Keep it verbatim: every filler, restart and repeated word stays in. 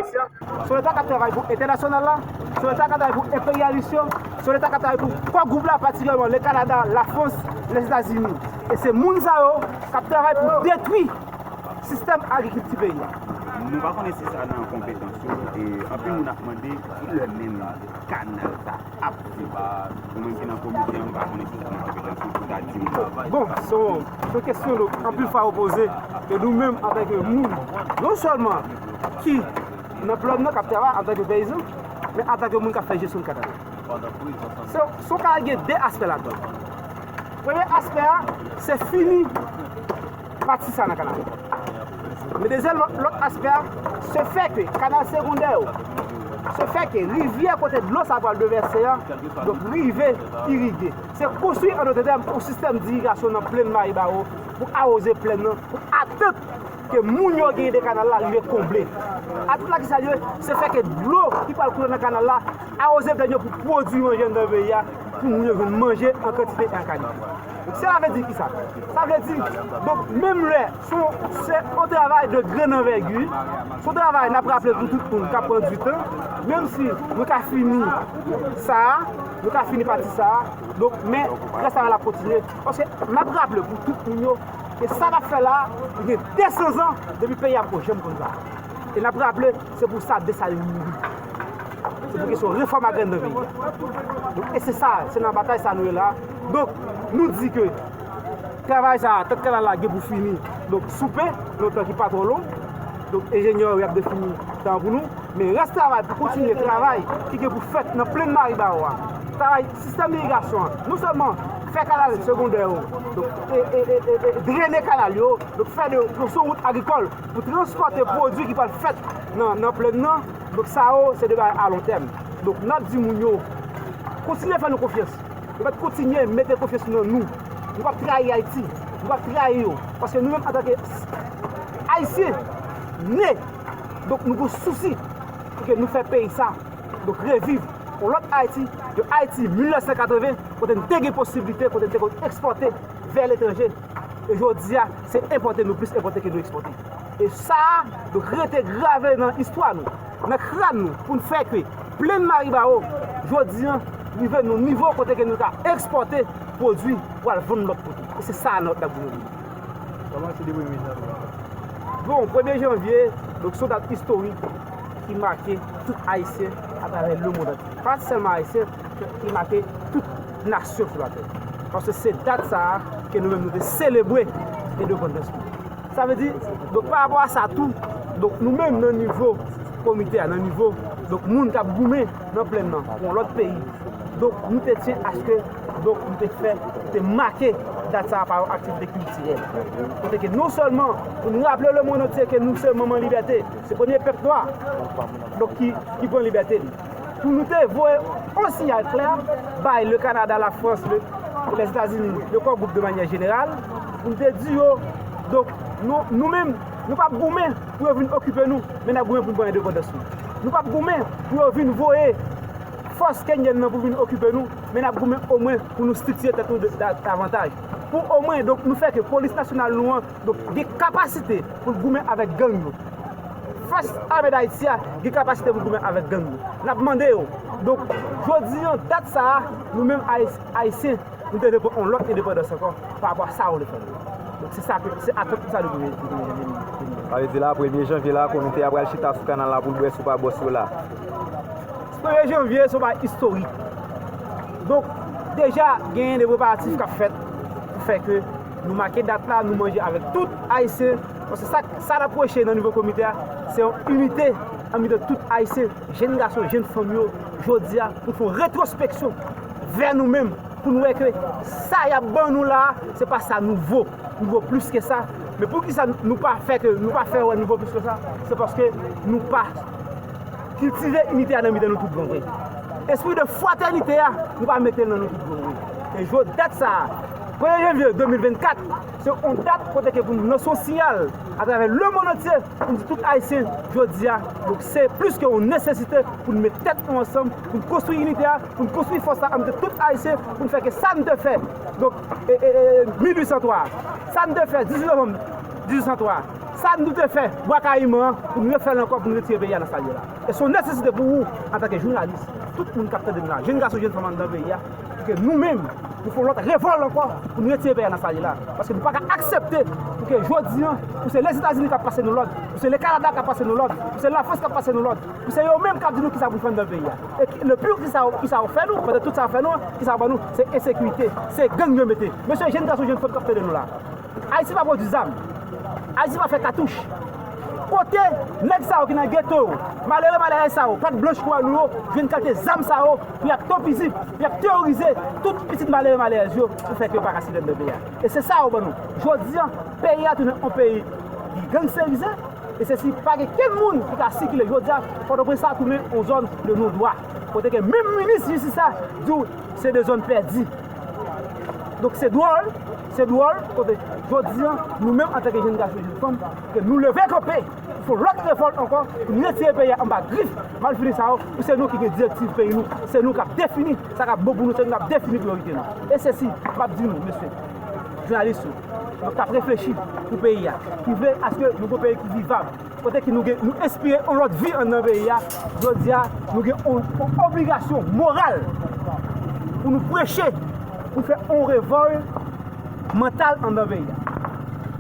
Se yon Leta k ap travay pou entènasyonal la, se yon Leta k ap travay pou enperyalis yo, se yon Leta k ap travay pou kò gwoup la, patikilyèman le Kanada, Lafrans, Lèzetazini. E se moun sa yo k ap travay pou detwi sistèm agrikilti peyi a. Nou pa konnen si sa nan konpetans yo, e anpil moun ap mande kilè menm kanal sa ap fèt. Ou menm ki nan komite an, m pa konnen si sa nan konpetans ou pou ta di m. Bon, se yon, se yon kesyon, donk, anpil fwa yo poze, ke nou menm, antanke moun, non sèlman ki nan plèn nan, k ap travay antanke peyizan, men antanke moun k ap fè jesyon kanal. Se, se yon kanal gen de aspè ladan. Premye aspè a, se fini pati sa nan kanal. Men dezyèm, lòt, lòt aspè a, se fè ke kanal segondè yo, se fè ke rivyè kote dlo sa pral devèse a, donk rive irige. Se konstwi, an dòt tèm, yon sistèm dirigasyon nan plèn Maribaro pou awoze plèn nan, pou atant ke moun yo genyen de kanal la rive konble. Atant la ki sa l ye, se fè ke dlo ki pral koule nan kanal la awoze plèn yo pou pwodui manje anndan peyi a, pou moun yo jwenn manje an kantite e an kalite. Sela vle di kisa? Sa vle di, donk, menm lè se yon, se yon travay de grann anvègi, se yon travay n ap raple pou tout moun k ap pran di tan, menm si nou ka fini sa a, nou ka fini pati sa a, donk, men rès travay la ap kontinye. Paske n ap raple pou tout moun yo, ke sa n ap fè la a, li gen de san zan depi peyi a poko janm konn sa. E n ap raple, se pou sa Desalin mouri. Se pou kesyon refòm agrè nan peyi a. Donk, e se sa, se nan batay sa nou ye la. Donk, nou di ke travay sa a, tant kanal la gen pou fini, donk, soupe, nan yon tan ki pa twò long. Donk, enjenyè yo ap defini tan an pou nou. Men rès travay pou kontinye travay ki gen pou fèt nan plèn Maribaro a, travay sistèm irigasyon an, non sèlman fè kanal segondè yo, donk, e, e, e, e, e drene kanal yo, donk fè de, de sou wout agrikòl pou transpòte pwodui ki pral fèt nan, nan plèn nan. Donk, sa yo, se de bagay alontèm. Donk, n ap di moun yo, kontinye fè nou konfyans. Nou mèt kontinye mete konfyans nou nan nou. Nou p ap trayi Ayiti. Nou p ap trayi yo. Paske nou menm, antanke Ayisyen, ne, donk, nou gen sousi pou ke nou fè peyi sa, donk, reviv yon lòt Ayiti, yon Ayiti mil nèf san katreven, kote n te gen posiblite, kote n te konn ekspòte vè letranje. E jodi a, se enpòte nou plis enpòte ke nou ekspòte. E sa a, donk, rete grave nan istwa nou, nan kràn nou, pou n fè ke plèn Maribaro, jodi a, rive nan nivo kote ke nou ka ekspòte pwodui pou al vann lòt kote. E se sa a n ap goumen pou li. Kòman se de premye janvye? Bon, premye janvye, donk, se yon dat istorik ki make tout Ayisyen atravè lemonn antye. Pa sèlman Ayisyen, ki make tout nasyon sou latè. Paske se dat sa a ke nou menm nou te selebre endepandans nou. Sa vle di, donk, pa rapò a sa tou, donk, nou menm nan nivo komite a, nan nivo, donk, moun k ap goumen nan plèn nan pou yon lòt peyi, donk, nou te tyen aske, donk, nou te fè, nou te make dat sa a pa yon aktivite kiltirèl. Kote ke non sèlman pou nou raple lemonn antye ke nou se manman libète, se premye pèp nwa, donk, ki, ki pran libète li. Pou nou te voye yon siyal klè bay le Kanada, Lafrans, le, Lèzetazini, le Kò Gwoup de manyè jeneral, pou nou te di yo, donk, nou, nou menm, nou p ap goumen pou yo vin okipe nou, men n ap goumen pou n pran endepandans nou. Nou p ap goumen pou yo vin voye fòs kenyèn nan pou vin okipe nou, men n ap goumen omwen pou nou estriktiye tèt nou de, da, davantaj. Pou omwen, donk, nou fè ke polis nasyonal nou an, donk, gen kapasite pou l goumen avèk gang yo. Fòs ame d Ayiti a gen kapasite pou goumen avèk gang yo. N ap mande yo. Donk, jodi a, dat sa a, nou menm Ayis-, Ayisyen, nou te dwe pran yon lòt endepandans ankò pa rapò a sa yo vle fè nou. Donk, se sa ke, se atant sa nou dwe, dwe, dwe, dwe. Sa vle di la, premye janvye la, komite a pral chita sou kanal la pou l bwè sou pa bòs yo la. Premye janvye, se yon bagay istorik. Donk, deja, genyen de preparatif k ap fèt pou fè ke nou make dat la, nou manje avèk tout Ayisyen. Paske sa, sa n ap preche nan nivo komite a, se yon inite anmitan tout Ayisyen, jèn gason, jèn fanm yo, jodi a, pou n fè yon retwospeksyon vè nou menm, pou n wè ke sa y ap ban nou la a, se pa sa nou vo. Nou vo plis ke sa. Men poukisa nou pa fè ke, nou pa fè wè nou vo plis ke sa? Se paske nou pa kiltive inite a nan mitan nou tout bon vre. Espri de fratènite a, nou pa mete l nan nou tout bon vre. E jodi dat sa a, premye janvye de mil vennkat, se yon dat kote ke pou nou lanse yon siyal atravè lemonn antye, pou n di tout Ayisyen, jodi a, donk, se plis ke yon nesesite pou n met tèt nou ansanm, pou n konstwi inite a, pou n konstwi fòs la antre tout Ayisyen, pou n fè ke sa n te fè, donk, e, e, e, mil uit san twa, sa n te fè dizuit novanm dizuit san twa, Sa nou te fè Bwa Kayiman an, pou nou refè l ankò, pou nou retire peyi a nan sa l ye la. E se yon nesesite pou ou, antanke jounalis, tout moun k ap tande nou la, jenn gason, jenn fanm anndan peyi a, pou ke nou menm, nou fè yon lòt revòlt ankò, pou nou retire peyi a nan sa l ye la. Paske nou pa ka aksepte pou ke jodi an, pou se Lèzetazini k ap pase nou lòd, pou se le Kanada k ap pase nou lòd, pou se Lafrans k ap pase nou lòd, pou se yo menm k ap di nou kisa pou fè anndan peyi a. E ki, le pire, kisa, kisa yo fè nou, pandan tout sa yo fè nou an, kisa yo ban nou, se ensekirite, se gang yo mete. Mesye, jenn gason, jenn fanm k ap tande nou la. Ayiti pa pwodui zam. Ayiti pa fè katouch. Kote nèg sa yo ki nan geto yo, malere, malerèz sa yo, pat blanch kou a nou yo, jwenn kalite zam sa yo, pou y ap topizi, pou y ap teworize tout pitit malere, malerèz yo, pou fè ke yo pa ka site anndan peyi a. E se sa yo ban nou. Jodi an, peyi a tounen yon peyi ki gangsterize, e se si pa gen kenn moun ki ka sikile. Jodi a, Pòtoprens sa tounen yon zòn de non dwa. Kote ke menm minis jistis la di w se de zòn pèdi. Donk se dwòl, se dwòl, kote jodi an, nou menm antanke jenn gason, jenn fanm, ke nou leve kanpe, pou fè lòt revòlt ankò, pou nou retire peyi a anba grif malfini sa yo, pou se nou ki gen direktiv peyi nou, se nou k ap defini sa k ap bon pou nou, se nou k ap defini priyorite nou. E se si, m ap di nou, mesye, jounalis yo, nou k ap reflechi pou peyi a, ki vle aske nou gon peyi ki vivab, kote ki nou gen, nou enspire yon lòt vi anndan peyi a, jodi a, nou gen yon, yon obligasyon moral pou nou preche, pou fè yon revòl mantal anndan peyi a.